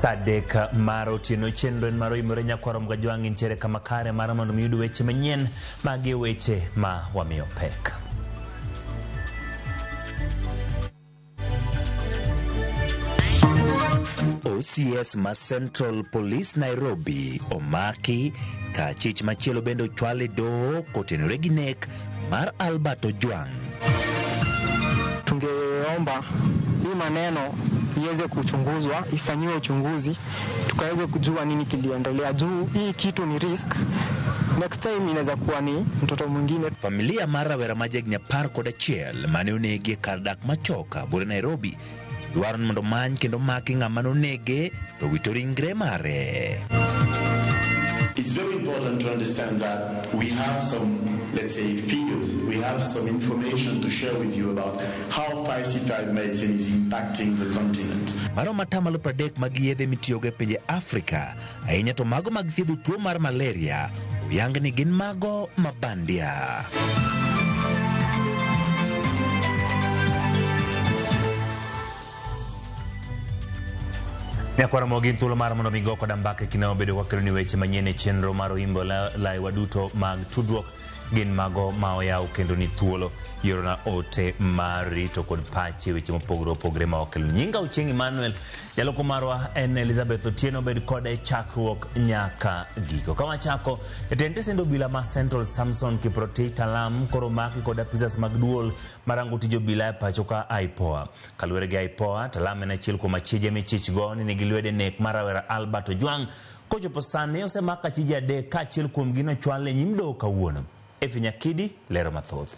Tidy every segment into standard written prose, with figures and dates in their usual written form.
Sa 3 mar otieno chenro en mar oimore nyakwaro Mgajwang' intiere kama kare mar mondo mi yud weche manyien magi e weche ma wamiyo pek. OCS ma Central Police Nairobi omaki ka chich machielo bende ochwal e doho kotenore gi nek mar Albert Ojwang'. Tungeomba hii maneno iweze kuchunguzwa, ifanyiwe uchunguzi, tukaweze kujua nini kiliendelea, juu hii kitu ni risk. Next time inaweza kuwa ni mtoto mwingine. Familia mar rawera ma jahigni 11 mane onegi e kar dak Machoka bure Nairobi dwaro ni mondo many kendo maki ng'ama nonege to wito ringre mare. It's very important to understand that we have some, let's say, figures, we have some information to share with you about how falsified medicine is impacting the continent. Maromo atamalo 30 mag yedhe mitiyogo e pinje Afrika, ahinya to mago mag thiedho tuo mar malaria, oyang ni gin mago mabandia. Nyakwara mogi thuolo mar mondo mi go koda mbaka e kinde mabedo kwakelo ni weche manyien e chenro mar Oimbo laiwa duto mag tudruok gin mago ma oyaw kendo ni thuolo yorona ote mari to kod pachi weche mopogore opogore ma wakelo. Nyinga Ochieng' Emmanuel, jaloko marwa en Elizabeth Otieno, bed koda e chakruok nyaka giko. Ka wachako, jatend tesend obila ma Central Samson Kiprotich Talam koro maki kod apisas mag duol marango tij obila e pacho ka IPOA. Kaluwore gi IPOA, Talam en achiel kuom achije michich go ni nigi lwedo e nek mar rawera Albert Ojwang'. Kochopo sani osemak achije 3 ka achiel kuomgi nochwal e nyim doho kawuono. Efi Nyakidi lero mathoth.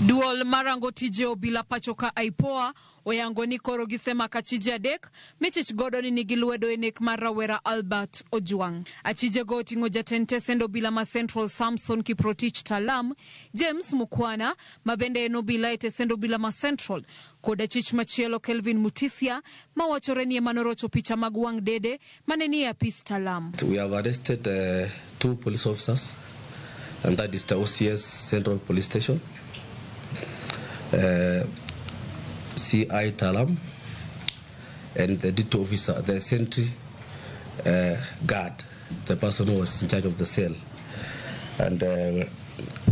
Duol marango tije obila pacho ka IPOA oyango ni koro gisemako achije 3 michich godo ni nigi lwedo e nek mar rawera Albert Ojwang'. Achije go oting'o jatend tesend obila ma Central Samson Kiprotich Talam, James Mukwana ma bende en obila e tesend obila ma Central, kod achich machielo Kelvin Mutisia ma wachore ni ema norocho picha mag wang' dede mane nie apis Talam. We have arrested 2 police officers, and that is the OCS Central Police Station, CI Talam, and the D2 officer, the sentry guard, the person who was in charge of the cell. And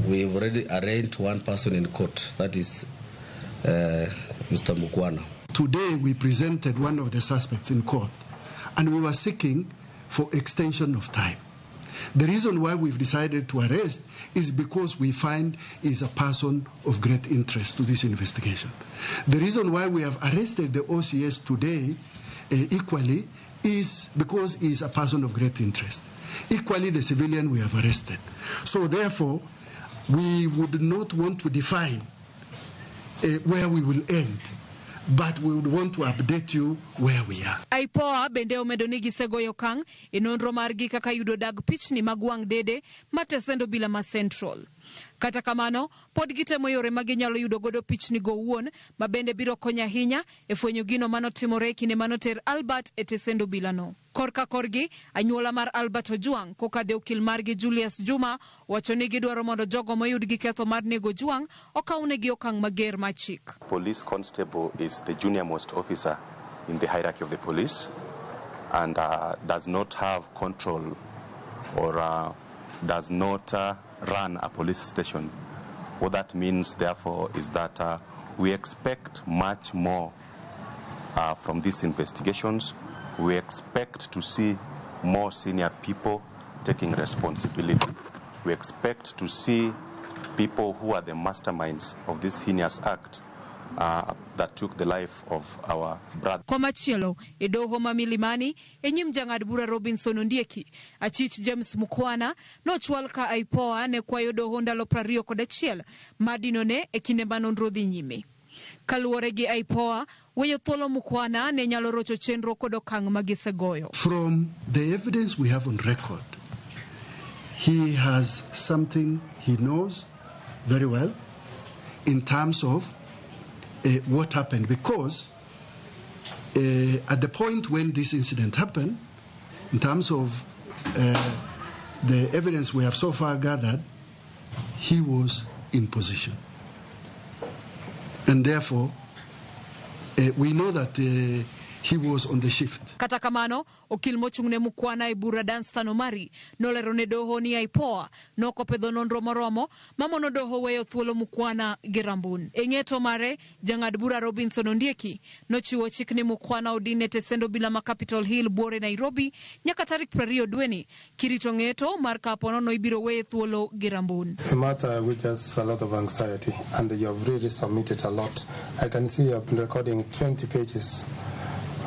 we've already arraigned one person in court, that is Mr. Mukwana. Today we presented one of the suspects in court, and we were seeking for extension of time. The reason why we've decided to arrest is because we find is a person of great interest to this investigation. The reason why we have arrested the OCS today equally is because he is a person of great interest. Equally, the civilian we have arrested. So therefore, we would not want to define where we will end, but we would want to update you where we are. IPOA bende omedo ni gisegoyo okang' e nonro margi kaka yudo dag pichni mag wang' dede mar tesend obila ma Central. Kata kamano, pod gitemo yore ma ginyalo yudo godo pichni go owuon, ma bende biro konyo ahinya e fwenyo gino manotimore e kinde manoter Albert e tesend obilano. Korka korgi, anyuola mar Albert Ojwang' kokadhe okil margi Julius Juma wacho ni gidwaro mondo jogo moyud gi ketho mar nego Ojwang' okawnegi okang' mager mar chik. Police constable is the junior most officer in the hierarchy of the police and does not have control or does not run a police station. What that means, therefore, is that we expect much more from these investigations. We expect to see more senior people taking responsibility. We expect to see people who are the masterminds of this heinous act that took the life of our brother. Komachielo e doho ma Milimani e nyim jang'ad bura Robinson Ondieki, achich James Mukwana nochwal ka IPOA ne kwayo doho ndalo 21 madinone e kinde ma nonro dhi nyime. Kaluwore gi IPOA, weyo thuolo Mukwana ne nyalo rocho chenro kod okang' ma gisegoyo. From the evidence we have on record, he has something he knows very well in terms of what happened, because at the point when this incident happened, in terms of the evidence we have so far gathered, he was in position. And therefore, we know that he was on the shift. Kata kamano, okil mochung'ne Mukwana e bura Danstan Omari nolero ne doho ni IPOA nokopedho nonro moromo mamono doho weyo thuolo Mukwana gi Rambun. E ng'eto mare, jang'ad bura Robinson Ondieki nochiwo chik ni Mukwana odin e tesend obila ma Capitol Hill buore Nairobi nyaka tarik 20 dweni kirito ng'eto mar kaponono ibiro weye thuolo gi Rambun. A matter which has a lot of anxiety, and you have really submitted a lot. I can see you have been recording 20 pages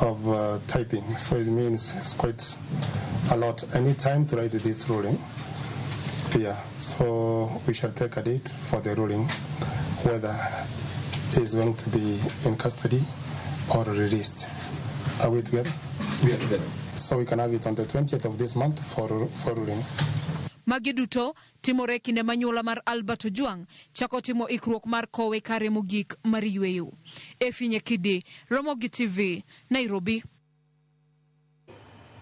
of typing, so it means it's quite a lot. I need time to write this ruling. Yeah, so we shall take a date for the ruling, whether he is going to be in custody or released. Are we together? We are together. So we can have it on the 20th of this month for ruling. Magi duto timore kinde manyuola mar Albert Ojwang chako timo ikruok mar kowe kare mogik mar yweyo. Efi Nyakidi, Ramogi TV, Nairobi.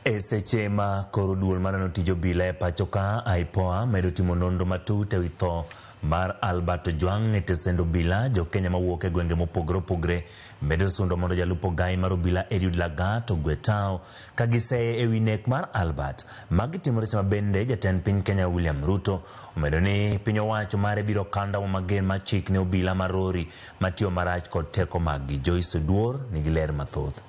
E seche ma koro duol mar tij obila e pacho ka IPOA medo timo nonro matut ewi tho mar Albert Ojwang e tesend obila. Jo-Kenya mawuok e gwenge mopogore opogore medo sundo mondo jalup ogai mar obila Eliud Lagat ogwe tao ka giseye ewi nek mar Albert. Magi timore sama bende jatend piny Kenya William Ruto omedo ni piny owacho mare biro kanda mager mar chik ne obila marori matiyo marach kod teko maggi. Joyce Oduor nigi ler mathoth.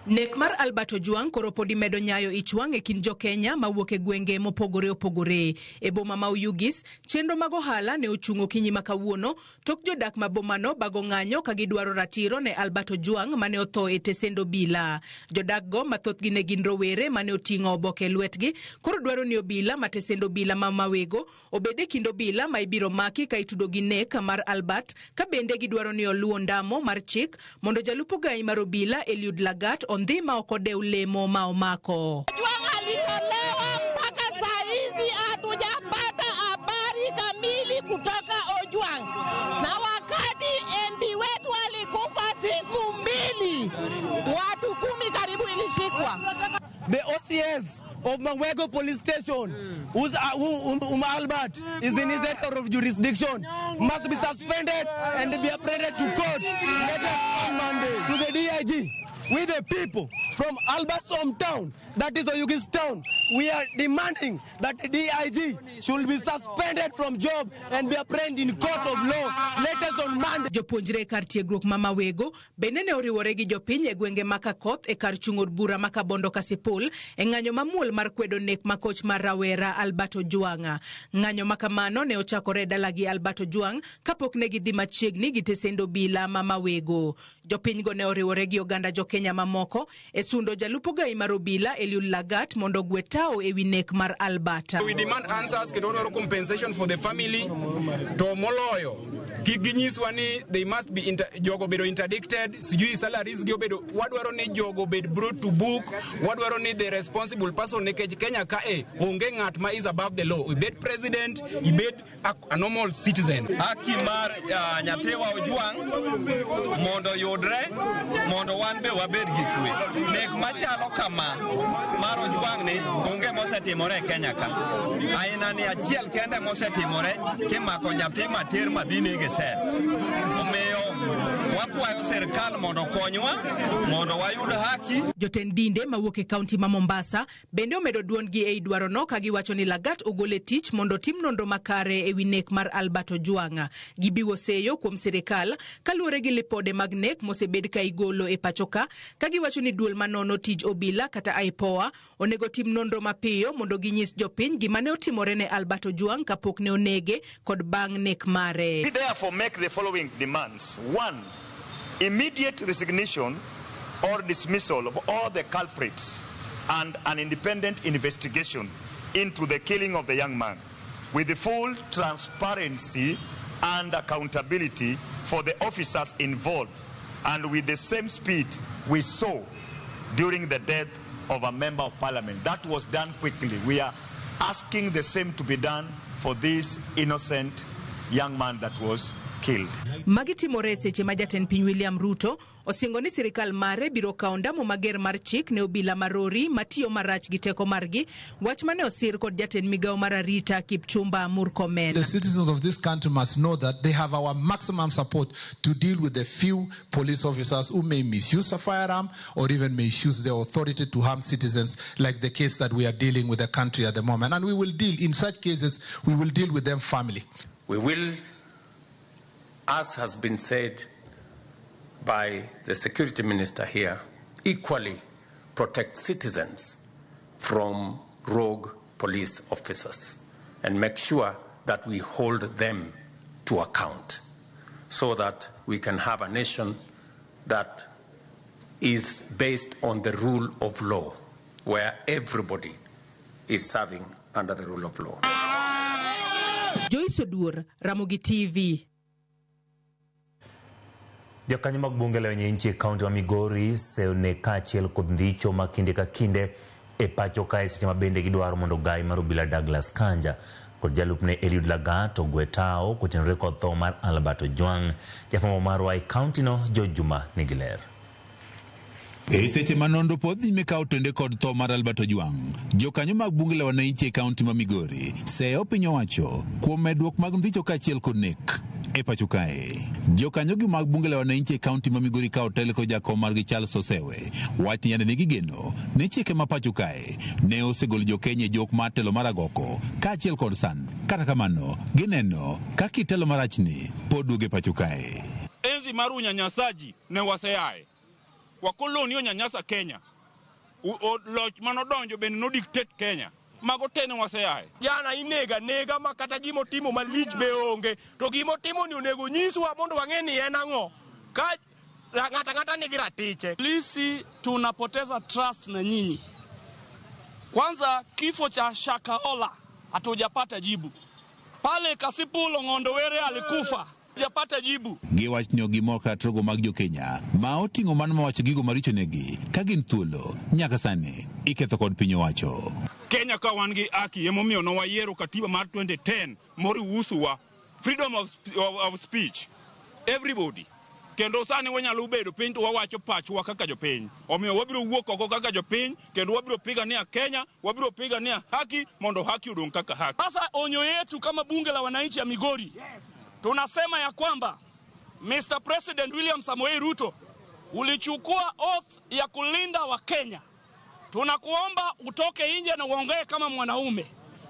Nek mar Albert Ojwang koro podi medo nyayo ich wang' e kind jo-Kenya mawuok e gwenge mopogore opogore. E boma ma Oyugis, chenro mag ohala ne ochung' okinyi ma kawuono tok jodak ma bomano bago ng'anyo ka gidwaro ratiro ne Albert Ojwang mane otho e tesend obila. Jodak go ma thothgi ne gin rowere mane oting'o oboke e lwetgi koro dwaro ni obila ma tesend obila ma Mawego obed e kind obila ma ibiro maki ka itudo gi nek mar Albert, ka bende gidwaro ni oluw ondamo mar chik mondo jalup ogai mar obila Eliud Lagat ondhi ma ok odew lemo ma omako. Ojwang alitolewa mpaka saa hizi hatujapata habari kamili kutoka Ojwang. Na wakati MB wetu alikufa siku 2, watu 10 karibu ilishikwa. The OCS of Mawego Police Station, whose Albert is in his area of jurisdiction, must be suspended and be apprehended to court later on Monday. To the DIG, with the people from Albert's hometown, that is Oyugis town, we are demanding that the DIG should be suspended from job and be apprehended in court of law latest on Monday. Jopuonjre e kar tiegruok ma Mawego bende ne oriwore gi jopiny e gwenge ma Kakoth e kar chung' od bura ma Kabondo Kasipul e ng'anyo mamuol mar kwedo nek ma koch mar rawera Albert Ojwang. Ng'anyo ma kamano ne ochakore e dalagi Albert Ojwang kapok ne gidhi machiegni gi tesend obila ma Mawego. Jopinygo ne oriwore gi oganda jo-Kenya mamoko e sundo jalup ogai mar obila Eliud Lagat mondo ogwe tao ewi nek mar Albert. We demand answers kendo wadwaro compensation for the family to moloyo kik ginyiswa ni they must be jogo bedo interdicted, sijui salaries gi obedo, wadwaro ni jogo bed brought to book, wadwaro ni the responsible person nikech Kenya kae onge ng'at ma is above the law, ibed president, ibed a normal citizen. Haki mar nyathiwa Ojwang mondo yudre, mondo wan be wabed gi kwe. Nek machalo kama mar Ojwang ni onge mosetimore e Kenya ka. Aina ni achiel kende mosetimore kimako nyathi matir madhi nege sel. Omiyo Wakwayo sirkal mondo okonywa mondo wayud haki. Jotend dinde mawuok e kaunti ma Mombasa bende omedo duondgi ei dwarono ka giwacho ni Lagat ogol e tich mondo otim nonro makare e wi nek mar Albert Ojwang. Gibiwo seyo kuom sirikal kaluwore gi lipode mag nek mosebed ka igolo e pachoka ka giwacho ni duol manono tij obila kata IPOA onego tim nonro mapiyo mondo ginyis jopiny gima ne otimore ne Albert Ojwang kapok ne onege kod bang' nek mare. We therefore make the following demands. 1. Immediate resignation or dismissal of all the culprits and an independent investigation into the killing of the young man with the full transparency and accountability for the officers involved and with the same speed we saw during the death of a member of parliament. That was done quickly. We are asking the same to be done for this innocent young man that was killed. Magi timore e seche ma jatend piny William Ruto osingo ni sirikal mare biro kawo ndamo mager mar chik ne obila marori matiyo marach gi teko margi, wach mane osir kod jatend migawo mar arita Kipchumba Murkomen. The citizens of this country must know that they have our maximum support to deal with the few police officers who may misuse a firearm or even misuse their authority to harm citizens, like the case that we are dealing with the country at the moment. And we will deal, in such cases, we will deal with them firmly. We will, as has been said by the security minister here, equally protect citizens from rogue police officers and make sure that we hold them to account so that we can have a nation that is based on the rule of law, where everybody is serving under the rule of law. Joyce Oduor, Ramogi TV. Jokanyo mag bunge la wananchi e kaunti ma Migori seyone kaachiel kod ndicho ma kinde ka kinde e pacho kae seche ma bende gidwaro mondo gai mar obila Douglas Kanja kod jalupne Eliud Lagat ogwe tao kotenore kod tho mar Albert Ojwang. Jafwambo marwa e kaunti no George Juma nigi ler. E seche ma nonro pod dhi nyime ka otende kod tho mar Albert Ojwang, jokanyo mag bunge la wananchi e kaunti ma Migori seyo piny owacho kuom medruok mag ndhicho kaachiel kod nek e pacho kae. Jokanyo gi mag bunge la wananchi e kaunti ma Migori ka otel kod jakom margi Charles Osewe wach ni yande nigi geno ni chike ma pacho kae ne osegolo jokenya e jok mar telo mar agoko kaachiel kod sand. Kata kamano, gineno ka kitelo marachni pod duogo e pacho kae. Enzi mar unyanyasaji ne waseaye. Wakoloni onyanyasa Kenya. Loch manodonjo bende nodictate Kenya. Mago te ne waseaye. Jana inega nega ma kata gimotimo malich be onge. To gimotimo ni onego nyiswa mondo wang'e ni en ang'o. Ka ng'ata ng'ata nigi ratiche. Polisi tunapoteza trust na nyinyi. Kwanza kifo cha Shakahola hatujapata jibu. Pale Kasipul Ong'ondo Were alikufa. Hajapata jibu. Giwach ni gimor kata trogo mag jokenya ma oting'o mano mawacho gigo maricho negi ka gin thuolo nyaka sani iketho kod piny owacho. Kenya ka wan gi haki emomiyo ne wayiero katiba mar 2010 moriusuwa freedom of speech everybody. Kendo sani wanyalo bedo piny to wawacho pachwa kaka jopiny. Omiyo wabiro wuok oko kaka jopiny kendo wabiro pigania Kenya, wabiro pigania haki mondo haki odong' kaka haki. Sasa onyo yetu kama bunge la wananchi ya Migori, tunasema ya kwamba Mr. President William Samoei Ruto, ulichukua oath ya kulinda Wakenya. Tunakuomba utoke nje na uongee kama mwanaume.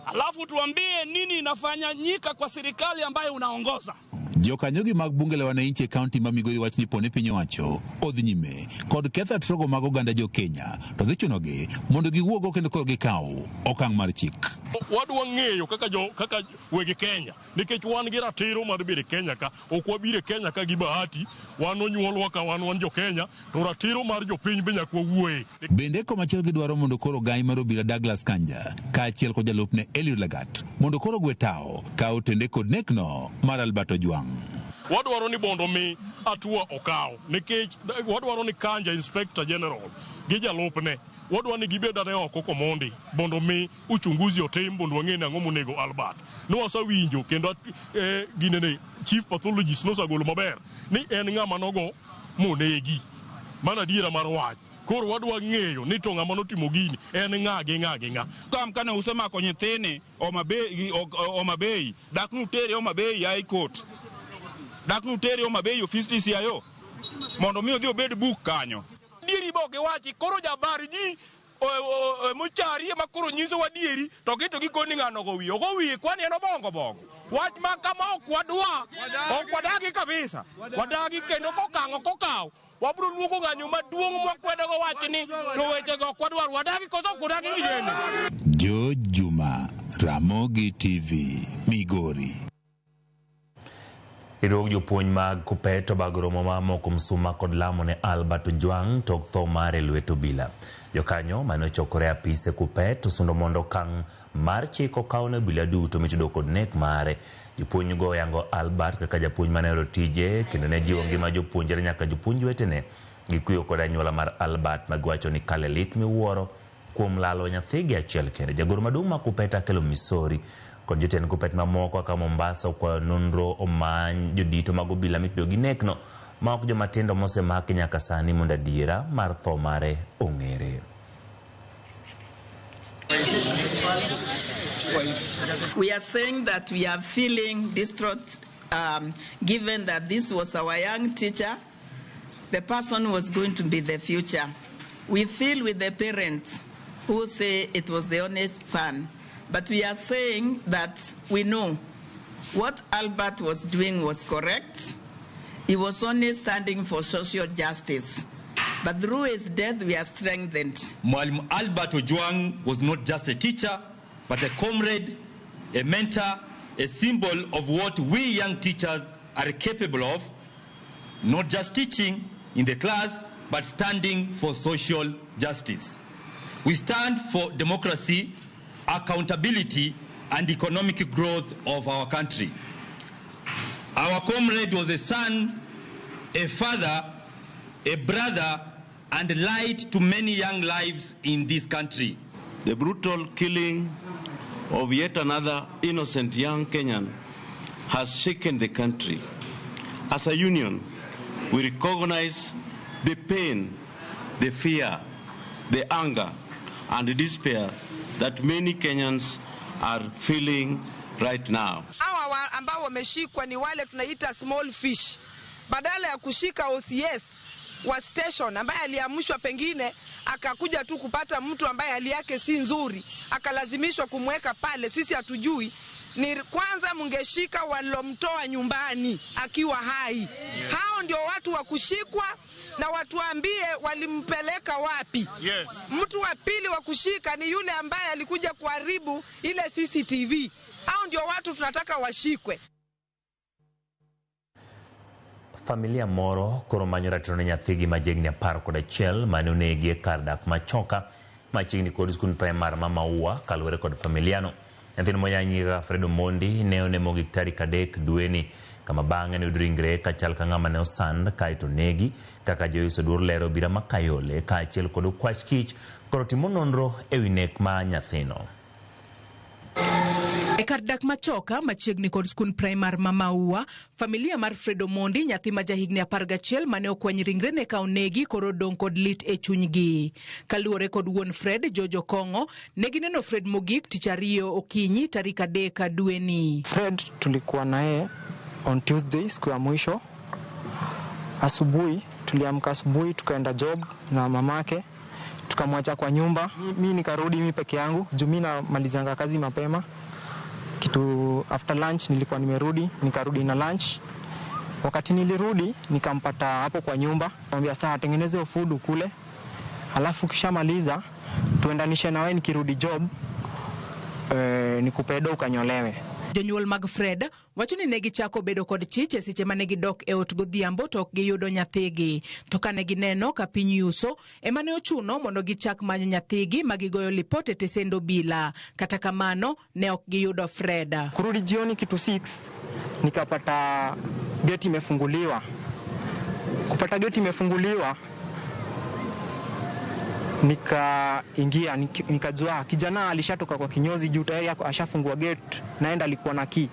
Alafu tuambie nini inafanyika kwa serikali ambayo unaongoza. Jokanyogi mag bunge la wananchi e kaunti ma Migori wach ni pone piny owacho odhi nyime kod ketho trogo mag oganda jokenya to dhi chunogi mondo giwuog kendo koro gikaw okang' mar chik. Wadwa ng'eyo kaka wegi Kenya nikech wan gi ratiro mar bedo e Kenya ka, ok wabiro e Kenya ka gi bahati, wan onyuolwa ka wan jo Kenya to ratiro mar jopiny be nyaka wawuoye. Bende komachielo gidwaro mondo koro gai mar obila Douglas Kanja kaachiel kod jalupne Eliud Lagat mondo koro gwe tao ka otende kod nekno mar Albert Ojwang. Wadwaro ni mondo mi hatua okaw nikech wadwaro ni Kanja Inspector General gi jalupne wadwaro ni gibed ane oko komondi mondo mi uchunguzi otim mondo wang'e ni ang'o monego Albert. Ne wasewinjo kendo ginene chief pathologist nosegolo maber ni en ng'ama nogo monegi. Mano adiera mar wach. Koro wadwa ng'eyo ni to ng'ama notimo gini en ng'a gi ng'a gi ng'a. Kam kane usemako nyithini Homa Bay, dak nutere Homa Bay High Court. Dak nutere Homa Bay ofis DCIO. Mondo mi odhi obed buk kanyo. Dieri bo giwachi koro jabari ji mochari ema koro nyisowa dieri to gito gikoni ng'ano go wiye. Ogo wiye kwani en obongo bongo. Wach ma kama ok wadwa, ok wadagi kabisa. Wadagi kendo kokang'o kokaw. Wabro luongo ng'anyo maduong' mwakwedogo wachni to wechego ok wadwar. Wadagi koso ok wadagi gini. George Juma, Ramogi TV, Migori. Riwruog jopuonj mag Kuppet obago romo ma moko msuma kod lamo ne Albert Ojwang tok tho mare e lwet obila. Jokanyo mane ochokore e apise Kuppet osundo mondo okang' mar chik okaw ne obila duto mitudo kod nek mare. Jopuonj go oyango Albert kaka japuonj mane ohero tije kendo ne jiwo ngima jopuonjre nyaka jopuonj wetene. Gikuyo kod anyuola mar Albert ma giwacho ni kale lit miwuoro kuom lalo nyathigi achiel kende. Jagoro maduong' ma Kuppet Akelo Misori kod jotend Kuppet mamoko kaka Mombasa okwayo nonro omany jodito mag obila mitudo gi nekno ma ok jomatindo mosemaki nyaka sani mondo adiera mar tho mare ong'ere. We are saying that we are feeling distraught given that this was our young teacher, the person who was going to be the future. We feel with the parents who say it was the only son, but we are saying that we know what Albert was doing was correct. He was only standing for social justice. But through his death, we are strengthened. Mwalimu Albert Ojwang was not just a teacher, but a comrade, a mentor, a symbol of what we young teachers are capable of, not just teaching in the class, but standing for social justice. We stand for democracy, accountability, and economic growth of our country. Our comrade was a son, a father, a brother, and light to many young lives in this country. The brutal killing of yet another innocent young Kenyan has shaken the country. As a union, we recognize the pain, the fear, the anger, and the despair that many Kenyans are feeling right now. Hawa ambao wameshikwa ni wale tunaita small fish. Badala ya kushika OCS wa station ambaye aliamshwa pengine akakuja tu kupata mtu ambaye hali yake si nzuri, akalazimishwa kumweka pale, sisi hatujui. Ni kwanza mungeshika walomtoa nyumbani akiwa hai. Yeah. Hao ndio watu wa kushikwa na watuambie walimpeleka wapi. Yes. Mtu wa pili wa kushika ni yule ambaye alikuja kuharibu ile CCTV. Hao ndio watu tunataka washikwe. Familia moro koro manyo ratiro ne nyathigi ma jahigni 11 mane onegi e kar dak Machoka machiegni kod skund primar ma Maua kaluwore kod familiano. Nyathino moyanyi kaka Fred Omondi ne one mogik tarik 3 dweni kama bang'e ne oyud ringre kachal ka ng'ama ne osand kaeto onegi kaka Joyce Oduor lero obila ma Kayole kaachiel kod okwach kich koro timo nonro ewi nek ma nyathino. E kar dak Machoka machiegni kod skund primar ma Maua, familia mar Fred Omondi, nyathi ma jahigni 11 mane okwany ringrene ka onegi, koro odong' kod lit e chunygi. Kaluwore kod wuon Fred, George Okong'o, ne gineno Fred mogik tich ariyo okinyi tarik 3 dweni. Fred tulikuwa naye on Tuesday, siku ya mwisho. Asubuhi tuliamka asubuhi tukaenda job na mamake, tukamwacha kwa nyumba. Mi nikarudi mi peke yangu juu mi namalizanga kazi mapema. Kitu after lunch nilikuwa nimerudi, nikarudi na lunch. Wakati nilirudi nikampata hapo kwa nyumba, nikamwambia saa tengeneze food kule, alafu kishamaliza tuendanishe na wewe nikirudi job, nikupe do ukanyolewe. Jonyuol mag Fred wacho ni ne gichako bedo kod chich e seche mane gidok e ot godhiambo to ok giyudo nyathigi. To kane gineno ka piny yuso, ema ne ochuno mondo gichak manyo nyathigi ma gigoyo lipot e tesend obila. Kata kamano, ne ok giyudo Fred. Kurudi jioni kitu 6 nikapata geti imefunguliwa. Kupata geti imefunguliwa nikaingia, nikajua kijana alishatoka kwa kinyozi juu tayari ashafungua gate, naenda alikuwa na key.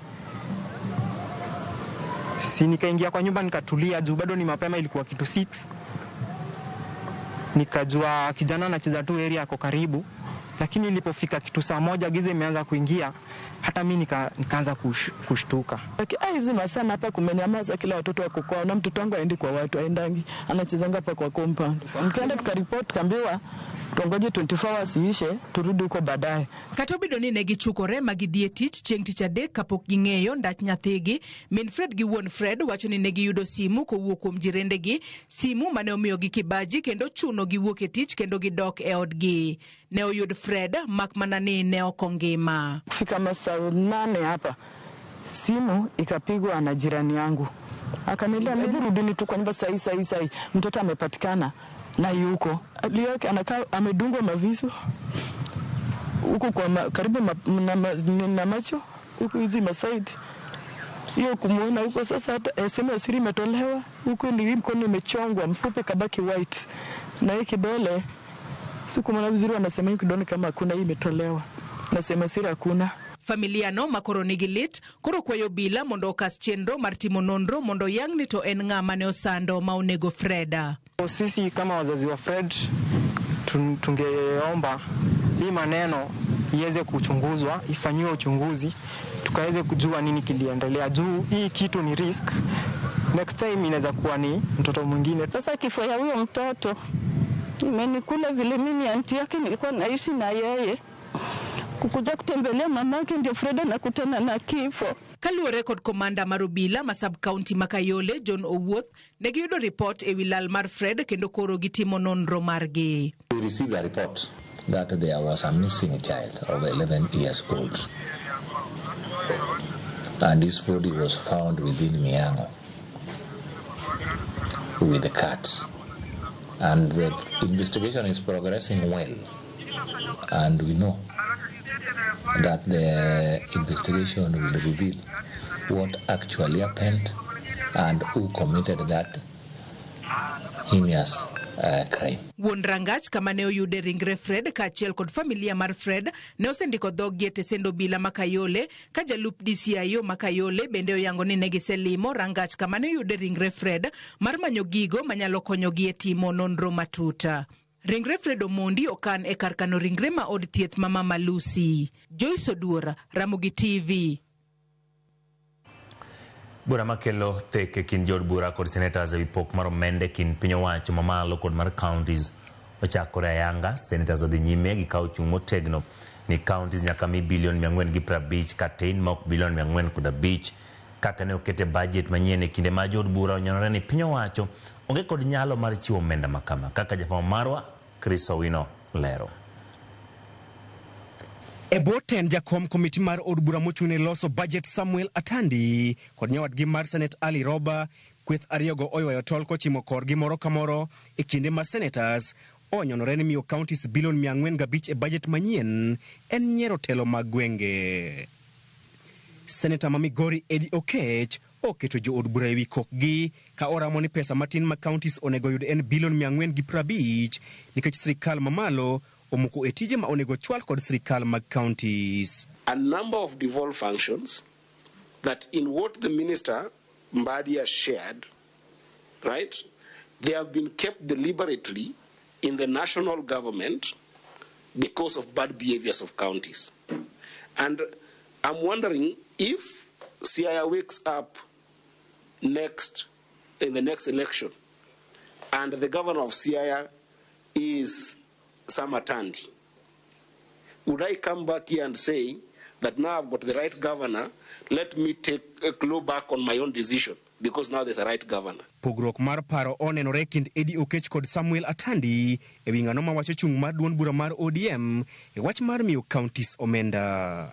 Si nikaingia kwa nyumba nikatulia juu bado ni mapema, ilikuwa kitu 6. Nikajua kijana anacheza tu area ako karibu. Lakini ilipofika kitu saa 1 giza imeanza kuingia, hata mimi nikaanza kushtuka. Hizi masaa hapa kumenyamaza, kila watoto wako kwao, na mtoto wangu aendi kwa watu, aendangi, anachezanga hapa kwa compound. Nikaenda tukaripoti, tukaambiwa tuongoje 24 hours iishe, turudi huko baadaye. Kata obedo ni ne gichukore ma gidhi e tich chieng' tich adek kapok ging'eyo ndach nyathigi, min Fred gi wuon Fred wacho ni ne giyudo simu kowuok kuom jirendegi, simu mane omiyogi kibaji kendo chuno giwuok e tich kendo gidok e odgi. Ne oyud Fred mak mana ni ne ok ongima. Kufika masaa 8 hapa simu ikapigwa na jirani yangu, akaniambia hebu rudini tu kwa nyumba saa hii, mtoto amepatikana na yuko yake anakaa amedungwa mavisu huko kwa karibu na macho huko hizi masaidi, sio kumuona huko sasa. Hata sema siri imetolewa huko, ni mkono imechongwa mfupe kabaki white, na hii kidole siku mwana vizuri wanasema hii kidole kama hakuna, hii imetolewa, nasema siri hakuna. Familia no makoro nigi lit koro kwayo obila mondo okas chenro mar timo nonro mondo yang ni to en ng'ama ne osando ma onego Freda. Sisi kama wazazi wa Fred tungeomba hii maneno iweze kuchunguzwa, ifanyiwe uchunguzi, tukaweze kujua nini kiliendelea. Juu hii kitu ni risk, next time inaweza kuwa ni mtoto mwingine. Sasa kifo ya huyo mtoto imenikula vile mimi anti yake nilikuwa naishi na yeye. Kukuja kutembelea mamake ndio Freda nakutana na kifo. Kaluwore kod komanda mar obila ma sub county ma Kayole John Owuoth ne giyudo ripot ewi lal mar Fred kendo koro gitimo nonro margi. We received a report that there was a missing child of 11 years old, and his body was found within Miango with the cats, and the investigation is progressing well, and we know that the investigation will reveal what actually happened and who committed that heinous crime. Wuon rangach kama ne oyude ringre Fred kaachiel kod familia mar Fred ne osendiko dhoggi e tesend obila ma Kayole, ka jalup DCIO ma Kayole bende oyango ni ne giselimo rangach kama ne oyude ringre Fred mar manyo gigo manyalo konyogi e timo nonro matut. Ringre Fred Omondi okan e kar kano ringre ma od thieth ma Mama Lucy. Joyce Oduor, Ramogi TV. Bura makelo thek e kind jood bura kod senators ewi pok mar omenda e kind piny owacho mamalo kod mar counties ochakore ayanga. Senators odhi nyime gi kawo chung' motegno ni counties nyaka mi bilion 450 katin ma ok bilion 405 kaka ne okete budget manyien e kinde ma jood bura onyanore ni piny owacho onge kod nyalo mar chiwo omenda makama, kaka jafwambo marwa Chris Owino lero. E bwo tend jakom komiti mar od bura mochung' ne loso budget Samuel Atandi kod nyawadgi mar Senate Ali Roba, kweth ariyogo oywayo tol kochimo korgi moro ka moro e kinde ma senators onyonore ni miyo counties bilion 405 e budget manyien en nyiero telo mag gwenge. Senator ma Migori Eddie Okech oketo jood bura ewi kokgi ka oramo ni pesa matin ma counties onego yud en bilion 450 nikech sirikal mamalo omoko e tije ma onego chwal kod sirikal mag counties. A number of devolved functions that in what the minister Mbadi has shared, right, they have been kept deliberately in the national government because of bad behaviors of counties. And I'm wondering if Siaya wakes up next in the next election and the governor of Siaya is Sam Atandi, would I come back here and say that now I've got the right governor, let me take a claw back on my own decision because now there's a right governor? Pogruok mar paro onenore kind Eddie Okech kod Samuel Atandi ewi ng'ano mawacho chung' mar duond bura mar ODM e wach mar miyo counties omenda.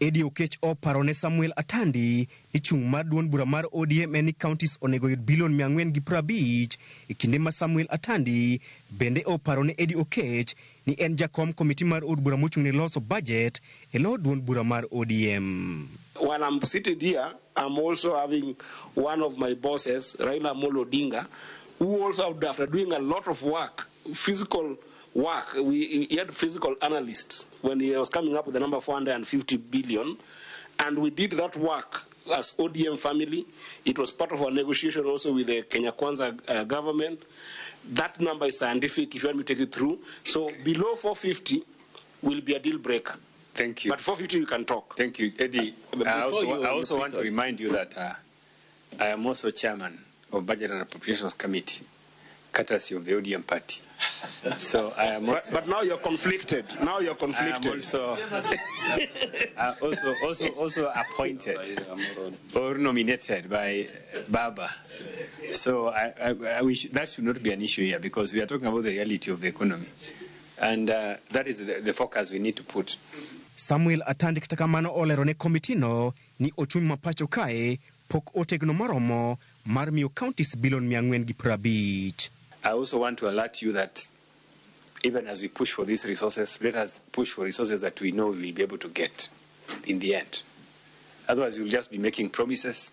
Eddie Okech oparo ne Samuel Atandi ni chung' mar duond bura mar ODM en ni counties onego yud bilion 450 e kinde ma Samuel Atandi bende oparo ne Eddie Okech ni en jakom komiti mar od bura mochung' ne loso budget e lo duond bura mar ODM. While I'm seated here, I'm also having one of my bosses, Raila Amolo Odinga, who also, after doing a lot of work, physical work, he had physical analysts when he was coming up with the number 450 billion, and we did that work as ODM family. It was part of our negotiation also with the Kenya Kwanza government. That number is scientific if you want me to take it through. So below 450, will be a deal breaker. Thank you. But 450 we can talk. Thank you, Eddie. I also want to remind you that I am also chairman of Budget and Appropriations Committee, courtesy of the ODM party. So I am also. But now you're conflicted. Now you're conflicted. I am also appointed or nominated by Baba. So I wish that should not be an issue here, because we are talking about the reality of the economy. And that is the focus we need to put. Samuel Atandi kata kamano olero ne komitino ni ochumi ma pacho kae pok otegno moromo mar miyo counties bilion 450. I also want to alert you that even as we push for these resources, let us push for resources that we know we will be able to get in the end. Otherwise, we'll just be making promises.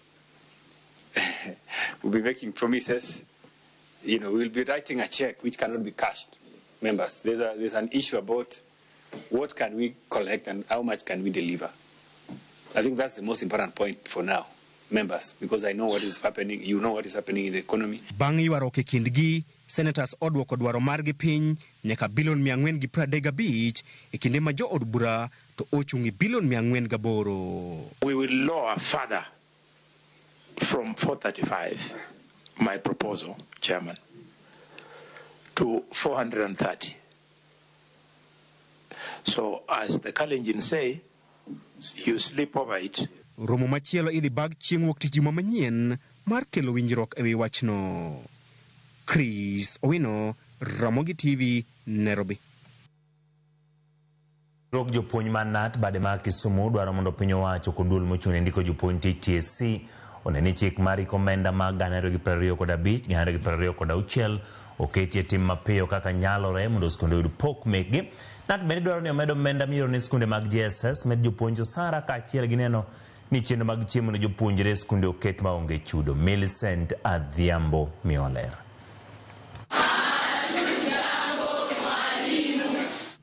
We'll be making promises. You know, we'll be writing a check which cannot be cashed. Members, there's an issue about what can we collect and how much can we deliver. I think that's the most important point for now, members, because I know what is happening, you know what is happening in the economy. Bang' ywaruok e kindgi, senators odwoko dwaro margi piny nyaka bilion 435 e kinde ma jo od bura to ochung' e bilion 408. We will lower further from 435, my proposal, Chairman, to 430. So as the Kalenjin say, you sleep over it. Romo machielo idhi bag chieng' wuok tich juma manyien mar kelo winjruok ewi wachno. Chris Owino, Ramogi TV, Nairobi. Riwruog jopuonj mar KNUT bade mar Kisumu dwaro mondo piny owacho kod duol mochung' ne ndiko jopuonj tich TSC one ni chik mar riko omenda mag 2025 2026 oketie tim mapiyo kaka nyalore mondo skunde oyud pok mekgi. KNUT bende dwaro ni omed omenda mioro ne skunde mag JSS, med jopuonj osara kaachiel gi neno ni chenro mag chiemo ne jopuonjre e skunde oket maonge chudo. Millicent Adhiambo miyo ler.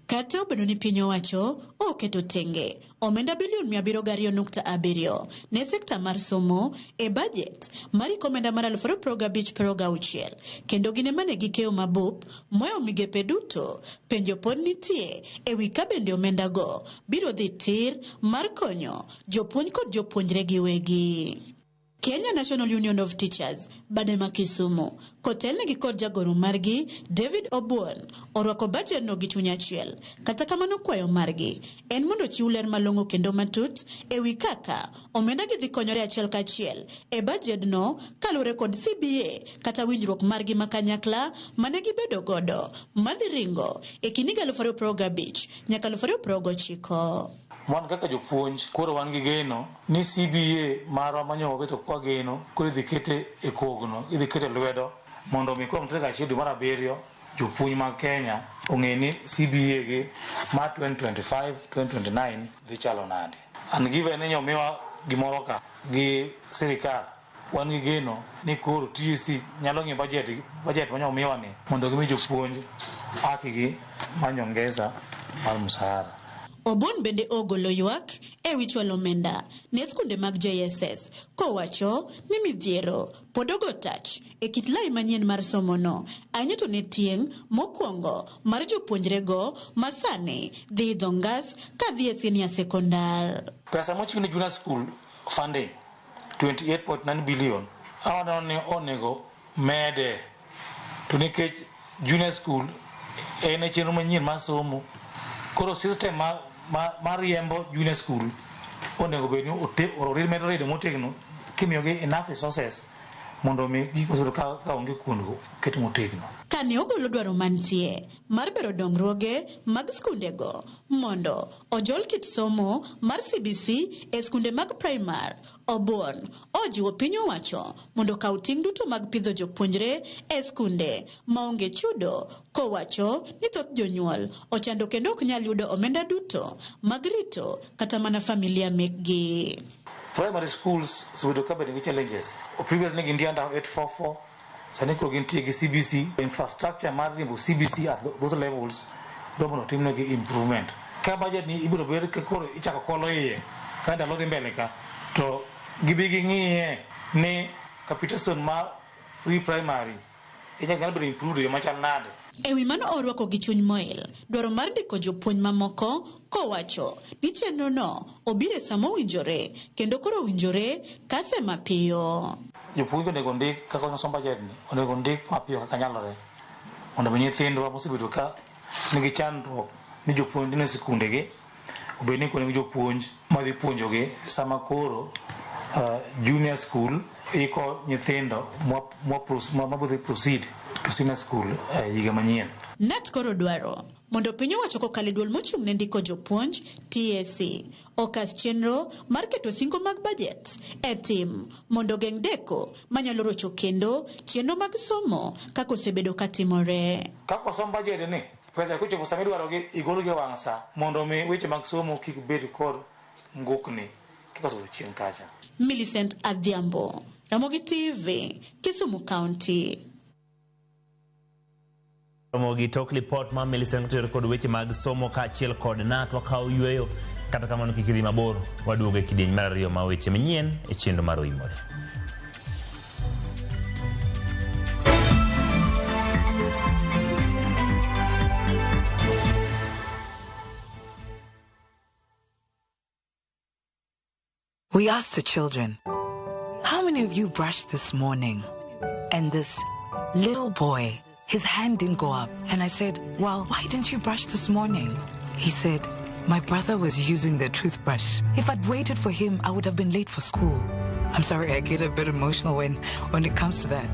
Kata obedo ni piny owacho oketo tenge omenda bilion 702.7 ne sekta mar somo e bajet mar hik omenda mar 2025-26 kendo gin ema ne gikeyo mabup moyo migepe duto, penjo pod nitie e wi ka bende omenda go biro dhi tir mar konyo jopuonj kod jopuonjre giwegi. Kenya National Union of Teachers bade ma Kisumu kotelnegi kod jagoro margi David Obuon orwako bajet no gi chuny achiel. Kata kamano kwayo margi en mondo chiw ler malong'o kendo matut e wi kaka omenda gi dhi konyore achiel kachiel e bajet no kaluwore kod CBA kata winjruok margi ma kanyakla mane gibedo godo madhi ringo e kind higa 2025 nyaka 2029. Wan kaka jopuonj koro wan gi geno ni CBA marwa manyo wabeto kwa geno koro idhi kete e kogno, idhi kete lwedo mondo mi kuom tarik 1 dwe mar 7 jopuonj mag Kenya ong'e ni CBA gi mar 2025-2029 dhi chalo nade. And given ni omiwa gimoro ka gi sirikal, wan gi geno ni koro TSC nyalo ng'iyo budget manyo omiwa ni mondo gimi jopuonj haki gi mar nyongeza mar mshahara. Obon bende ogolo ywak e wi chwalo omenda ne skunde mag JSS kowacho ni midhiero pod ogo tach e kit lai manyien mar somono ahinya to ne tieng' mokwongo mar jopuonjrego ma sani dhi idho ngas ka dhi e senior sekondar. Pesa mochiw ne junior school funding 28.9 billion awaneno ni onego mede to nikech junior school en e chenro manyien mar somo, koro system mar riembo junior school onego bed ni medo redo motegno kimiyogi enough resources mondo mi gik mosebedo ka onge kuondgo ket motegno. Kane ogolo dwaro mantie mar bero dongruoge mag skundego mondo ojol kit somo mar CBC e skunde mag primar, Obuon ojiwo piny owacho mondo okaw ting' duto mag pidho jopuonjre e skunde maonge chudo, kowacho ni thoth jonyuol ochando kendo ok nyal yudo omenda duto mag rito kata mana familia mekgi. Primary schools osebedo ka bedo gi challenges. Previously gintie under 844, sani koro gintie gi CBC. Infrastructure mar riembo CBC at those levels dwa mondo otimnegi improvement. Ka budget ni ibiro bed ka koro ichako kolo iye ka ndalo dhi mbele ka to gibi ging'iye ni capitation mar free primary inyalo bedo improved e yo machal nade. E wi mano orwako gi chuny moil dwaro mar ndiko jopuonj mamoko kowacho ni chenrono obiro e sama owinjore kendo koro owinjore kase mapiyo. Jopuonj onego ndik kaka nosom budget ni onego ndik mapiyo kaka nyalore mondo mi nyithindwa mosebedo ka nigi chandruok ni jopuonj ni sikundegi obed ni koro nigi jopuonj madhi puonjogi sama koro junior school iko nyithindo mabodhi proceed to senior school higa manyien. KNUT koro dwaro mondo piny owacho kokalo e duol mochung' ne ndiko jopuonj TSC okas chenro mar keto singo mag bajet e tim mondo ogeng' deko manyalo rocho kendo chenro mag somo kaka osebedo katimore. Kaka osom bajet ni pesa kochopo sama idwarogi igolgi e wang' sa mondo mi weche mag somo kik bed kod ngokni kaka osebedo chien kacha. Millicent Adhiambo, Ramogi TV, Kisumu County. Ramogi tok lipot ma Millicent oter kod weche mag somo kaachiel kod KNUT wakawo yweyo kata kamano kik idhi mabor waduogo e kidieny mar ariyo ma weche manyien e chenro mar Oimore. We asked the children, how many of you brushed this morning? And this little boy, his hand didn't go up. And I said, well, why didn't you brush this morning? He said, my brother was using the toothbrush. If I'd waited for him, I would have been late for school. I'm sorry, I get a bit emotional when it comes to that.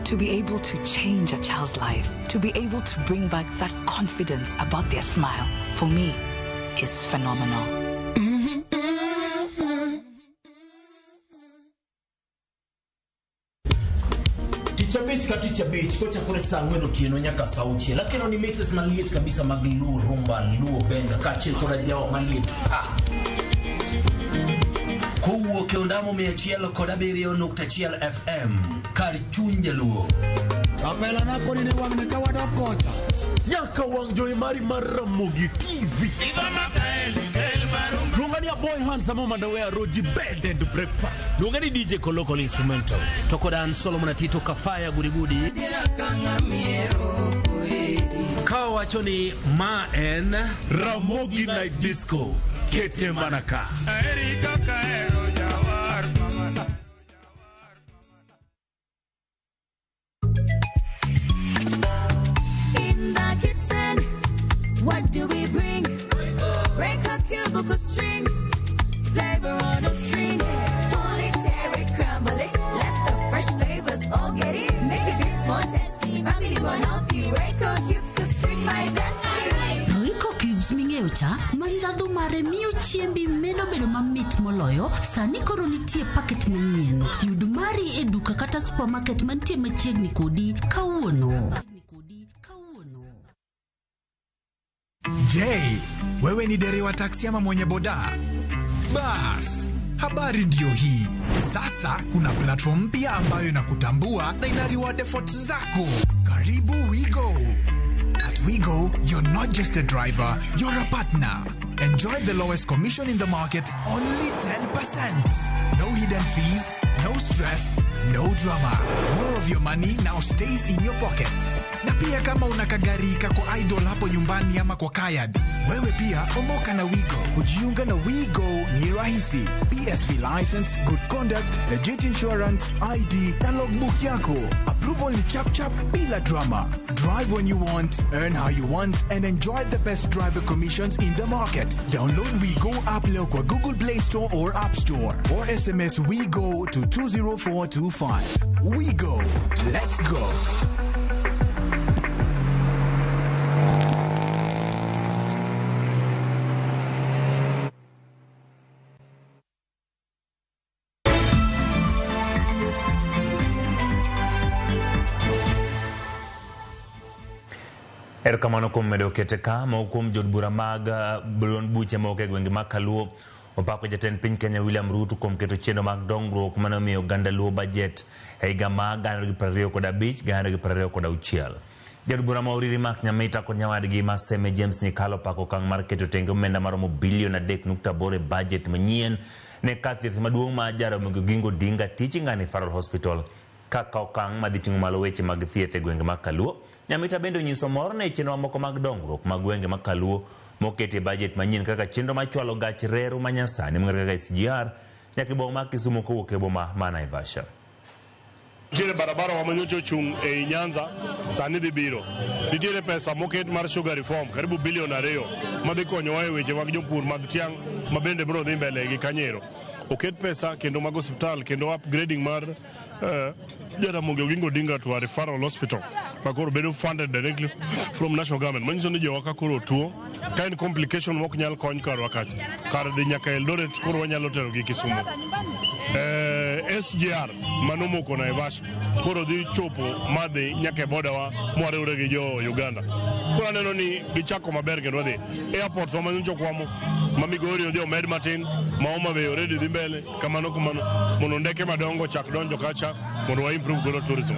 To be able to change a child's life, to be able to bring back that confidence about their smile, for me, is phenomenal. Tich abich ka tich abich kochakore saa ang'wen otieno nyaka saa auchiel akelo ni mixes maliet kabisa mag Luo Rumba, Luo Benga kaachiel koda jawa maliet pa kowuok e ondamo 107.1 FM kar chuny jaluo. Kapela na koni ni wang'ni ka wadok kocha. Nyaka wang' jowi mari mar Ramogi TV. Luonga ni Aboy Handsome Omandawe Roji Bed and Breakfast. Luonga ni DJ Koloko Instrumental. To kod an Solomon Atito Kafaya Gudigudi. Ka wacho ni ma en Ramogi Night Disco. Kete mana ka. In the kitchen, what do we bring? Break a cubicle string, flavor on a string. Pull it, tear it, crumble it. Let the fresh flavors all get in. Make it bits more tasty, family more healthy. Royco cubes, cause string my bestie. Royco cubes ming'eyo cha ma ndhadhu mare miyo chiembi medo bedo mamit moloyo sani koro nitie paket manyien yud mari e duka kata supermarket mantie machiegni kodi kawuono. Je, wewe ni dereva taksi ama mwenye boda? Bas, habari ndiyo hii. Sasa kuna platform mpya ambayo inakutambua na ina reward efforts zako. Karibu WeGo. At WeGo, you're not just a driver, you're a partner. Enjoy the lowest commission in the market, only 10%. No hidden fees, no stress, no drama. More of your money now stays in your pockets. Na pia kama una kagari kako idle hapo nyumbani ama kwa kayad, wewe pia omoka na WeGo. Kujiunga na WeGo ni rahisi. PSV license, good conduct, legit insurance, ID na logbook yako. Approval ni chap chap bila drama. Drive when you want, earn how you want, and enjoy the best driver commissions in the market. Download WeGo app leo kwa Google Play Store or App Store, or SMS WeGo to 20425. WeGo. Let's go. Erokamano kuom medo kete ka moko kuom jood bura mag duond buche moko e gwenge mag Kaluo opako jatend piny Kenya William Ruto kuom keto chenro mag dongruok mane omiyo oganda Luo bajet e higa mar 2025 2026. Jaod bura ma Uriri Mark Nyamita kod nyawadgi ma Seme James Nyikalo opako okang' mar keto tenge omenda maromo bilion 3.8 e bajet manyien ne kar thieth maduong' ma Jaramogi Oginga Odinga Teaching and Referral Hospital kaka okang' madhi ting'o malo weche mag thieth e gwenge mag Kaluo Nyamita bende onyiso mor ne chenro mamoko mag dongruok mag gwenge ma Kaluo moketi e bajet manyien kaka chenro mar chwalo gach reru manyasani mong'ere kaka SGR nyaka e boma ma Kisumu kowuok e boma ma Naivasha. Nitiere barabara wa manyocha ochung' ei Nyanza sani dhi biro. Nitiere pesa moket mar sugar reform karibu bilion 2 madhi konyowa e weche mag jopur mag tiang' ma bende biro dhi mbele gi kanyero. Oket pesa kendo mag osiptal kendo upgrading mar Jaramogi Oginga Odinga to a referral hospital ma koro bedo funded directly from national government. Manyiso ni jowa ka koro tuo ka en complication mok nyal kony karwa kacha kar dhi nyaka Eldoret koro wanyalo tero gi Kisumu. SGR manomoko Naivasha koro dhi chopo madhi nyaka e boda wa mwariwre gi jo Uganda. Koro aneno ni gichako maber kendo wadhi. Airport wa manyocha okwamo ma Migori odhi omed matin ma Homa Bay already dhi mbele kamano kamano mondo ndeke madongo chak donjo kacha mondo wa improve godo tourism.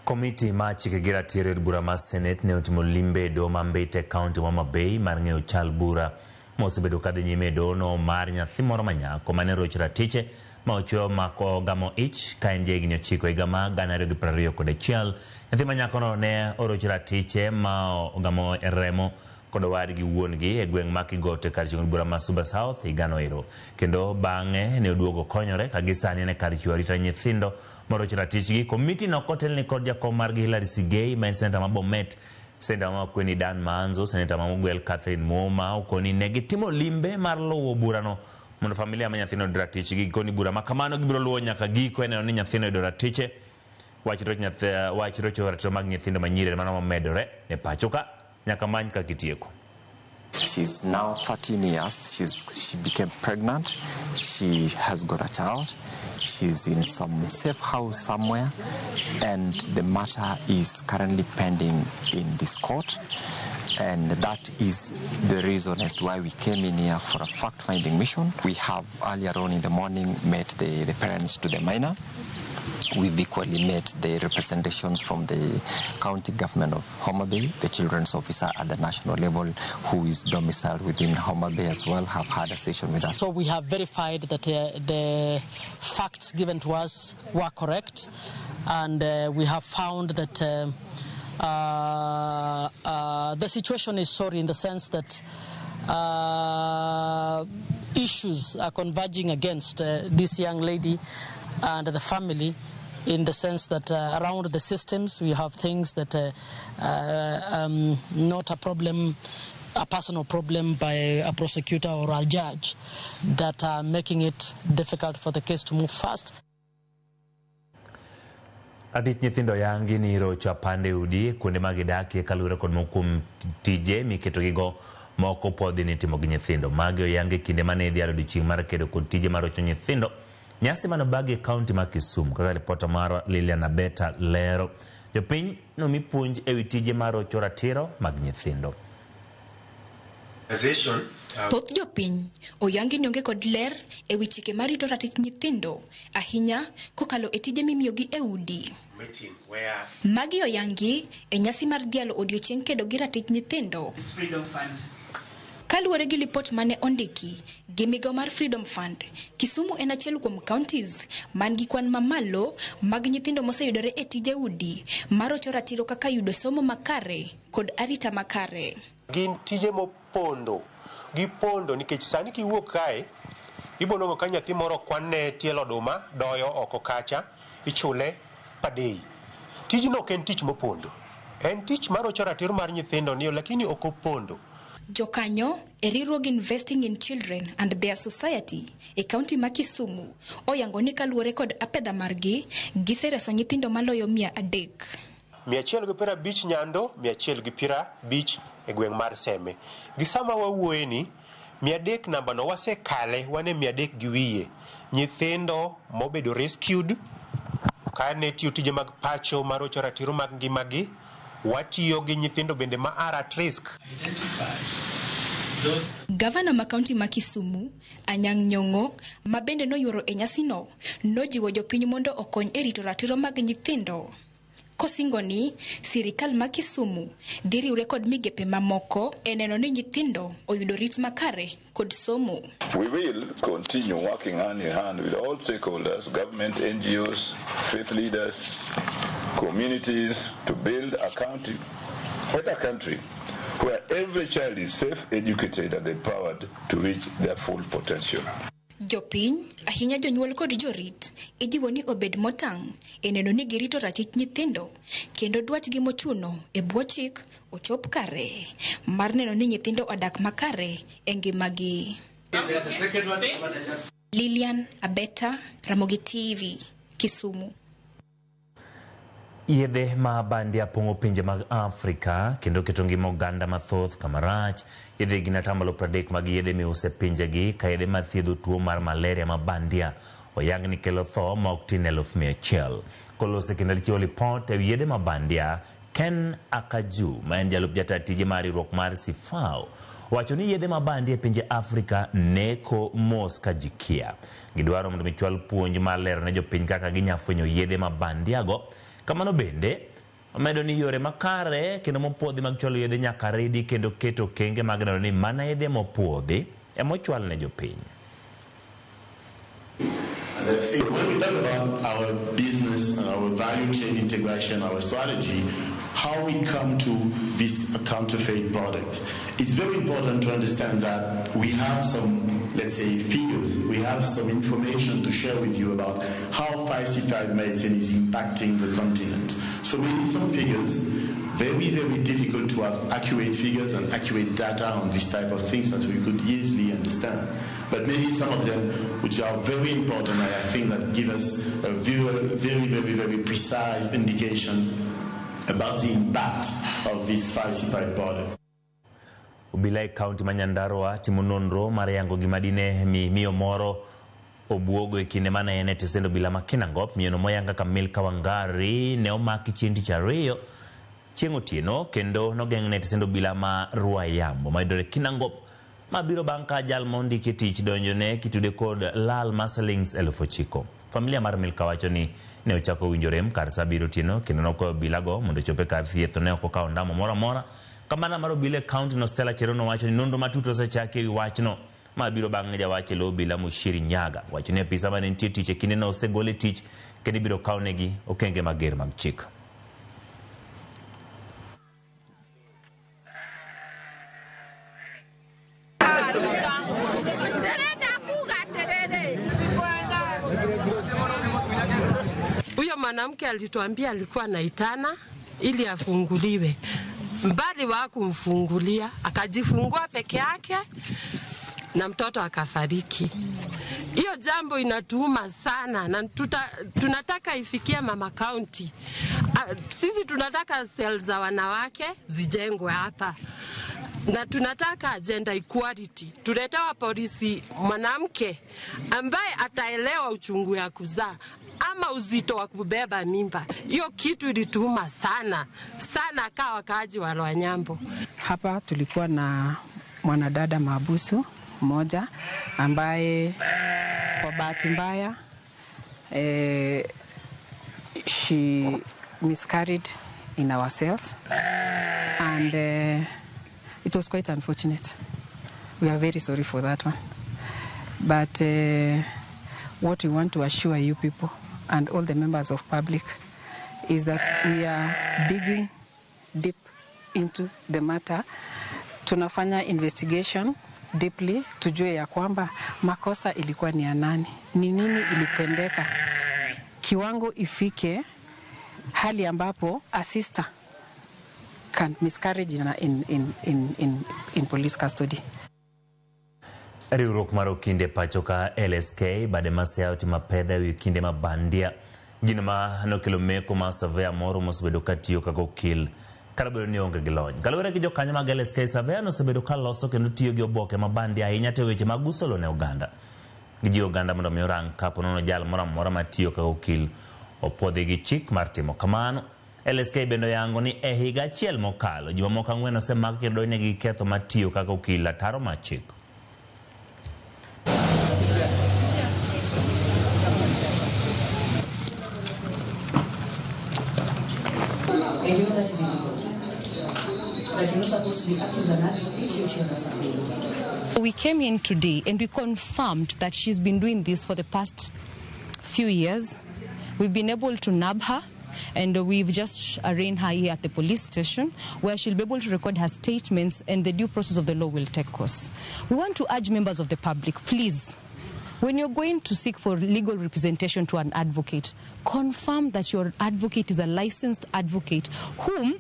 Komiti ma chike gi ratiro e od bura mar Senate ne otimo limbe e doho ma Mbita e kaunti ma Homa Bay mar ng'eyo chal bura mosebedo kadhi nyime e dohono mar nyathi moro manyako mane orocho ratiche ma ochwe omako gamo ich ka en jahigni 9 higa ma 2021. Nyathi manyakono ne orocho ratiche ma ogamo remo kod owadgi wuon-gi e gweng' ma Kigote kar chung' bura ma Suba South higano ero. Kendo bang'e ne oduogo konyore ka gisani en e kar chiwo arita nyithindo morocho ratichgi. Komiti no kotelni kod jakom margi Hilary Sigei ma en seneta ma Bomet, seneta ma Makueni Dan Maanzo, seneta ma Mugwel Catherine Muma okoni ne gitimo limbe mar luwo burano mondo familia ma nyathino oyud ratichgi. Gikoni bura ma kamano gibiro luwo nyaka giko e neno ni nyathino oyudo ratiche. Wach rocho ratiro mag nyithindo manyiri mano momedore e pacho ka nyaka many kaka itieko. She's now 13 years. She became pregnant. She has got a child. She's in some safe house somewhere, and the matter is currently pending in this court. And that is the reason as to why we came in here for a fact-finding mission. We have earlier on in the morning met the parents to the minor. We've equally met the representations from the county government of Homa Bay, the children's officer at the national level who is domiciled within Homa Bay as well, have had a session with us. So we have verified that the facts given to us were correct, and we have found that the situation is sorry in the sense that issues are converging against this young lady and the family, in the sense that around the systems we have things that not a problem, a personal problem by a prosecutor or a judge, that are making it difficult for the case to move fast. Ratich nyithindo yangi ni rocho apande udi kuonde ma gidakie kaluwore kod moko kuom tije miketogigo moko podhi ni timo gi nyithindo. Magi oyangi kinde mane idhialo odiochieng' mar kedo kod tije marocho nyithindo. Nyasi mane obagi e kaunti ma Kisumu kaka ripota mar Lilian Abeta lero. Jopiny nomi puonj ewi tije marocho ratiro mag nyithindo. Thoth jopiny oyangi ni onge kod ler ewi chike marito ratich nyithindo, ahinya kokalo e tije mimiyogi e udi. Magi oyangi e nyasi mar dhialo odiochieng' kedo gi ratich nyithindo. Kaluwore gi lipot mane ondiki gi migawo mar Freedom Fund, Kisumu en achiel kuom counties man gi kwan mamalo mag nyithindo moseyudore e tije udi marocho ratiro kaka yudo somo makare kod arita makare. Gin tije mopondo, gipondo nikech sani kiwuok kae ibonwang'o ka nyathi moro kwanne tielo oduma doyo oko kacha ichule padei. Tijno ok en tich mopondo, en tich marocho ratiro mar nyithindo ni, lakini ok opondo. Jokanyo e riwruog Investing in Children and Their Society e kaunti ma Kisumu oyango ni kaluwore kod apedha margi, gisereso nyithindo maloyo 300. 150 Nyando, 150 e gweng' mar Seme. Gi sama wawuoye ni 300 namba no wasekale, wan e 300 gi wiye. Nyithindo mobedo rescued kane tiyo tije mag pacho marocho ratiro mag ngimagi. Watiyo gi nyithindo bende ma are at risk. Gavana ma kaunti ma Kisumu, Anyang' Nyong'o, ma bende noyuoro e nyasino, nojiwo jopiny mondo okony e rito ratiro mag nyithindo. Kosingo ni sirikal ma Kisumu dhi riwre kod migepe mamoko e neno ni nyithindo oyudo rit makare kod somo. We will continue working hand in hand with all stakeholders, government, NGOs, faith leaders, communities to build a country, better country where every child is safe, educated, and empowered to reach their full potential. Jopiny, ahinya jonyuol kod jorit, ijiwo ni obed motang' e neno ni girito ratich nyithindo kendo dwachgi mochuno e bwo chik ochop kare mar neno ni nyithindo odak makare e ngimagi. Lilian Abeta, Ramogi TV, Kisumu. Yedhe ma bandia pong'o pinje mag Afrika kendo keto ngima oganda mathoth kama rach. Yedhe gin 30% mag yedhe miuso e pinjegi ka yedhe mathiedho tuo mar malaria ma bandia oyang ni kelo tho ma ok tin 100,000. Koloso kendo chiwo lipot ewi yedhe ma bandia, Ken Akaju ma en jalup jata tije mar riwruok mar Sifao wacho ni yedhe ma bandia e pinje Afrika neko mos ka ji kia. Gidwaro mondo michwal puonj mar lero ne jopiny kaka ginya fwenyo yedhe ma bandia go. Kamano bende, omedo ni yore makare kendo mopuodhi mag chwalo yedhe nyaka ridi kendo keto okenge mag neno ni mana yedhe mopuodhi emochwal ne jopiny. When we talk about our business and our value chain integration, our strategy, how we come to this counterfeit product, it's very important to understand that we have some, let's say, figures. We have some information to share with you about how falsified medicine is impacting the continent. So we need some figures. Very, very difficult to have accurate figures and accurate data on this type of things that we could easily understand. But maybe some of them, which are very important, and I think that give us a very, very, very, very precise indication about the impact of this falsified product. Obila e kaunti ma Nyandarua timo nonro mar yango gima dine mi miyo moro obuogo e kinde mane en e tesend obila ma Kinangop. Miyono moyang kaka Milka Wangari ne omaki chieng' tich ariyo chieng' otieno kendo nogeng'ne e tesend obila ma Ruayambo mayudore Kinangop, mabiro bang' ka jal mondiki e tich donjone kitude kod lal mar silings 9,000. Familia mar Milka wacho ni ne ochako winjo rem kar saa 7 otieno kendo nokwayo obilago mondo ochope kar thieth to ne ok okawo ndamo moro amora. Kamanda mar obila e kaunti no Stella Cherono wacho ni nonro matut osechaki ewi wachno mabiro bang' jawach e lo obila Mushiri Nyaga wacho ni apisa mane nitie tich e kindeno osegol e tich kendo ibiro kawnegi okenge mager mag chik. Huyo mwanamke alituambia alikuwa anaitana ili afunguliwe. Mbali wa kumfungulia, akajifungua peke yake na mtoto akafariki. Hiyo jambo inatuuma sana na tunataka ifikie mama county. Sisi tunataka sel za wanawake zijengwe hapa. Na tunataka gender equality. Tuletewa polisi mwanamke ambaye ataelewa uchungu ya kuzaa ama uzito wa kubeba mimba. Hiyo kitu ilituuma sana sana kwa wakaaji wa Lwanyambo. Hapa tulikuwa na mwanadada mahabusu mmoja ambaye kwa bahati mbaya she miscarried in our cells and it was quite unfortunate. We are very sorry for that one. But what we want to assure you people and all the members of public is that we are digging deep into the matter. Tunafanya investigation deeply tujue ya kwamba makosa ilikuwa ni ya nani, ni nini ilitendeka, kiwango ifike hali ambapo a sister can miscarriage in police custody. Riwruok mar okinde pacho ka LSK bade maseya otimo apedha ewi okinde ma bandia, gino ma nokelo meko mar surveyor moro mosebedo katiyo kaka okil kata obedo ni onge gi lony. Kaluwore gi jokanyo mag LSK, surveyor nosebedo ka loso kendo tiyo gi oboke ma bandia ahinya to weche mag uso lowo ne oganda. Gijiwo oganda mondo mi orang kapo nono jal moro amora matiyo kaka okil opuodhi gi chik mar timo kamano. LSK bende oyango ni e higa achiel mokalo ji mamoko 4 osemak kendo donjnegi gi ketho mar tiyo kaka okil ataro mar chik. We came in today and we confirmed that she's been doing this for the past few years. We've been able to nab her. And we've just arraigned her here at the police station, where she'll be able to record her statements and the due process of the law will take course. We want to urge members of the public, please, when you're going to seek for legal representation to an advocate, confirm that your advocate is a licensed advocate whom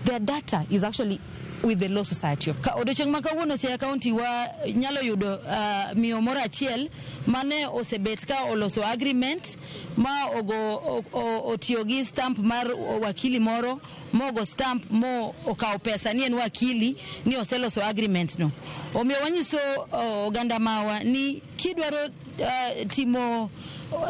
their data is actually with the Law Society of Ka odiochieng' ma kawuono Siaya County wa nyalo yudo miyo moro achiel mane osebet ka oloso agreement ma ogo otiyo gi stamp mar wakili moro mogo stamp mo okawo pesa ni en wakili ni oseloso agreement no. Omiyo wanyiso oganda mawa ni kidwaro timo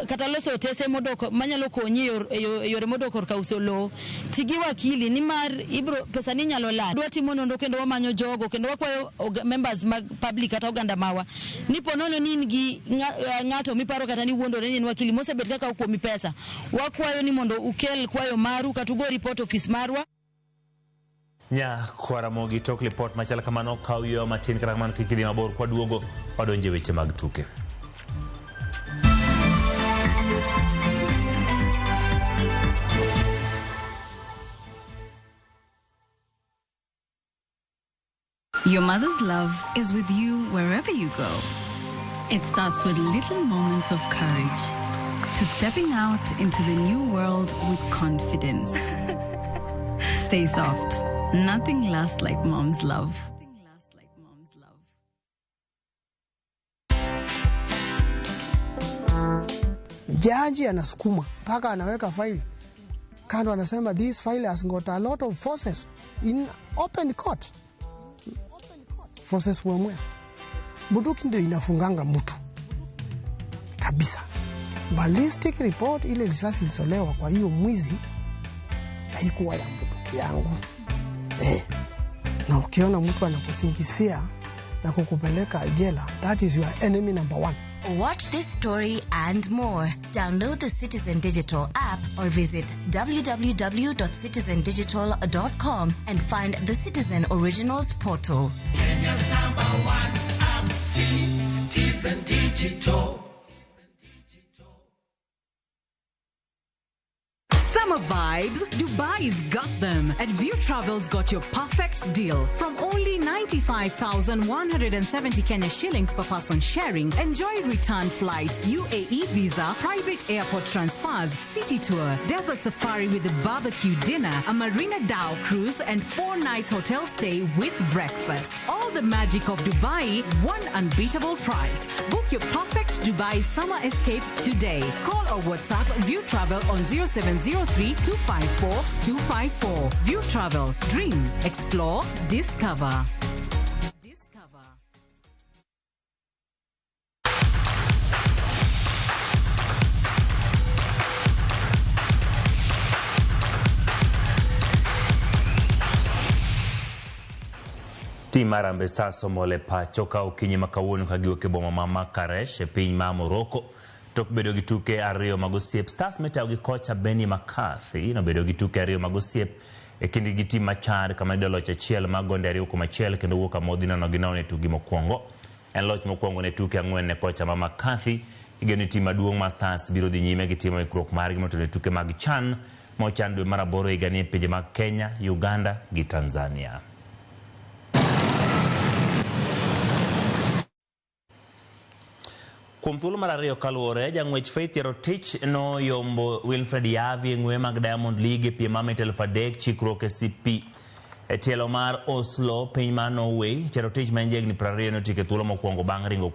kata loso otese modok manyalo konyi e yore modok korka uso lowo, ti gi wakili nimar ibro pesa ni nyalo lal. Dwa timo nonro kendo wamanyo jogo kendo wakwayo members mag public kata oganda mawa ni po nono ni in gi ng'ato miparo kata ni wuondore ni en wakili mosebet kaka okuomi pesa, wakwayo ni mondo ukel kwayo maru kata ugo report office marwa. Nya kwaramogi tok lipot machal kamano kaw yo matin kata kamano kik idhi mabor kwaduogo wadonje weche mag tuke. Your mother's love is with you wherever you go. It starts with little moments of courage to stepping out into the new world with confidence. Stay soft. Nothing lasts like mom's love. Jaji anasukuma mpaka anaweka faili kando, anasema this file has got a lot of forces in open court. Forces wamwe. Bunduki ndio inafunganga mtu kabisa. Ballistic report ile risasi ilitolewa kwa hiyo mwizi haikuwa ya bunduki yangu. Na ukiona mtu anakusingizia na kukupeleka jela, that is your enemy number one. Watch this story and more. Download the Citizen Digital app or visit www.citizendigital.com and find the Citizen Originals portal. Kenya's number one app, Citizen Digital. Summer vibes, Dubai's got them. And View Travel's got your perfect deal. From only 95,170 Kenya shillings per person sharing, enjoy return flights, UAE visa, private airport transfers, city tour, desert safari with a barbecue dinner, a Marina Dhow cruise, and 4-night hotel stay with breakfast. All the magic of Dubai, one unbeatable price. Book your perfect Dubai summer escape today. Call or WhatsApp View Travel on 0703 254 254. View Travel. Dream, explore, discover. Tim mar Harambee Stars omol e pacho ka okinyi ma kawuono ka giwuok e boma ma Marrakesh e piny ma Morocco tok bedo gi tuke ariyo mag osiep. Stars mitayo gi kocha Benni McCarthy nobedo gi tuke ariyo mag osiep e kindgi gi tim ma Chad kama yudo loch achiel mag gonde 2-1 kendo wuok amodhi 0-0 e tugi mokwongo. En loch mokwongo ne tuke 4 ne kocha ma McCarthy. Igeno ni tim maduong' mar Stars biro dhi nyime gi timo ikruok margi motelo e tuke mag CHAN ma ochan dwe mar 8 higani e pinje mag Kenya, Uganda gi Tanzania. Kuom thuolo mar ariyo kaluwore, jang'wech Faith Cherotich noyombo Wilfred Yavi e ng'we mag Diamond League e piem mar mita 3000 chikruok e CP e tielo mar Oslo, piny mar Norway. Cherotich ma en jahigni 20 notieko e thuolo mokwongo bang' ringo